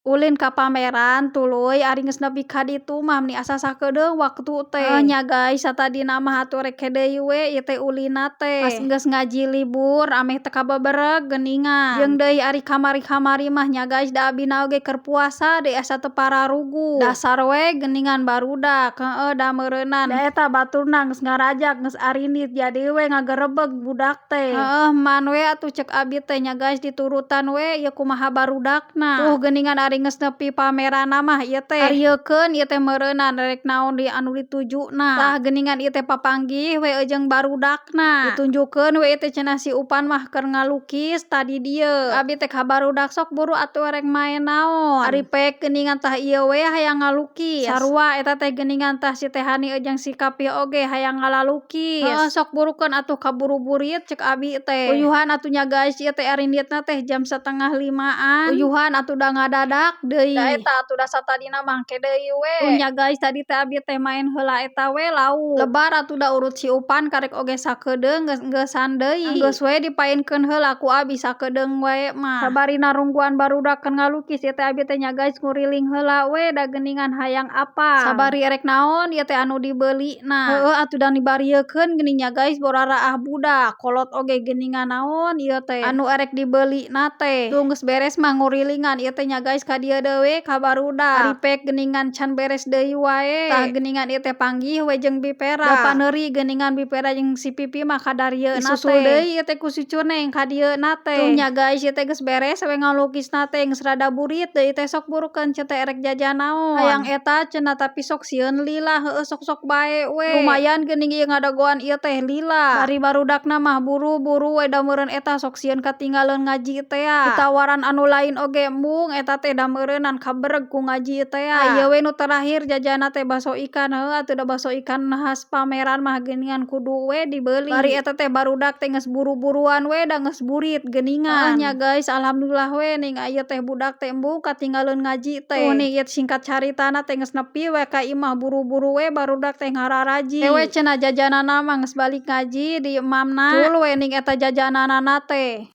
Ulin ka pameran tuluy ari geus nepi ka ditu mah meni asa sakedeung waktu teh. Heuh nya guys, satadina mah atuh rek deui we ieu teh ulinna teh. Pas geus ngaji libur ameh teu kabebereg geuningan. Jeung deui ari kamari-kamari mah nya guys, da abina oge keur puasa deui asa teu pararuguh. Dasar we geuningan barudak, heueuh, da meureunan da eta baturna geus ngarajak, geus arindit, jadi we ngagerebeg budak teh. Heueuh, man we atuh ceuk abi teh nya guys, diturutan we ieu kumaha barudakna. Tuh geuningan ari geus nepi pameranna mah ieu teh ariekeun ieu teh meureunan rek naon deui anu ditujuna. Tah, geuningan ieu teh papanggih we jeung barudakna, ditunjukkeun we ieu teh cenah si Upan mah keur ngalukis tadi dieu. Abi teh ka barudak, "Sok buru atuh, rek maen naon?" Ari pek geuningan tah ieu we hayang ngalukis. Sarua eta teh geuningan tah si Teh Hani jeung si Kapih oge hayang ngalalukis. "Heueuh, sok burukeun atuh, kaburu burit," ceuk abi teh. Uyuhan atuh nya guys, ieu teh arinditna teh jam 4.30-an. Uyuhan atuh da ngadadak deui. Da eta atuh da satadina mah engke deui we. Tuh nya guys, tadi teh abi teh maen heula eta we lauk. Lebar atuh da urut si Upan karek oge sakedeung geus engeusan deui. Geus we dipaenkeun heula ku abi sakedeung wae mah. Sabari narungguan barudak keur ngalukis ieu teh abi teh nya guys, nguriling heula we da geuningan hayang apal. Sabari erek naon ieu teh anu dibeulina. Heueuh atuh da dibariekeun geuning nya guys, boraraah budak. Kolot oge geuningan naon ieu teh anu erek dibeulina teh. Tuh geus beres mah ngurilingan ieu teh nya guys, ka dieu deui we ka barudak. Ari pek geuningan can beres deui wae. Tah, geuningan ieu teh panggih we jeung Bipera. Da paneuri geuningan Bipera jeung si Pipi mah kadarieuna teh. Disusul deui ieu teh ku si Cuneng ka dieuna teh. Tuh nya guys, ieu teh geus beres we ngalukisna teh, geus rada burit deui teh. "Sok burukeun," cenah teh, "erek jajan naon?" "Hayang eta," cenah, "tapi sok sieun lila." "Heueuh, sok-sok bae we." Lumayan geuning ieu ngadagoan ieu teh lila. Ari barudakna mah buru-buru we da meureun eta sok sieun katinggaleun ngaji tea. Ditawaran anu lain oge embung eta teh, da meureunan kabereg ku ngaji tea. Ieu we nu terakhir jajanna teh baso ikan. Heueuh atuh da baso ikan khas pameran mah geuningan kudu we dibeuli. Bari eta teh barudak teh geus buru-buruan we da geus burit geuningan. Heueuh nya guys, alhamdulillah we ning ieu teh budak teh embung katinggaleun ngaji teh. Tuh nih, ieu singkat caritana teh geus nepi we ka imah, buru-buru we barudak teh ngararaji. We cenah jajanana mah geus balik ngaji di emamna. Cul we ning eta jajananana teh.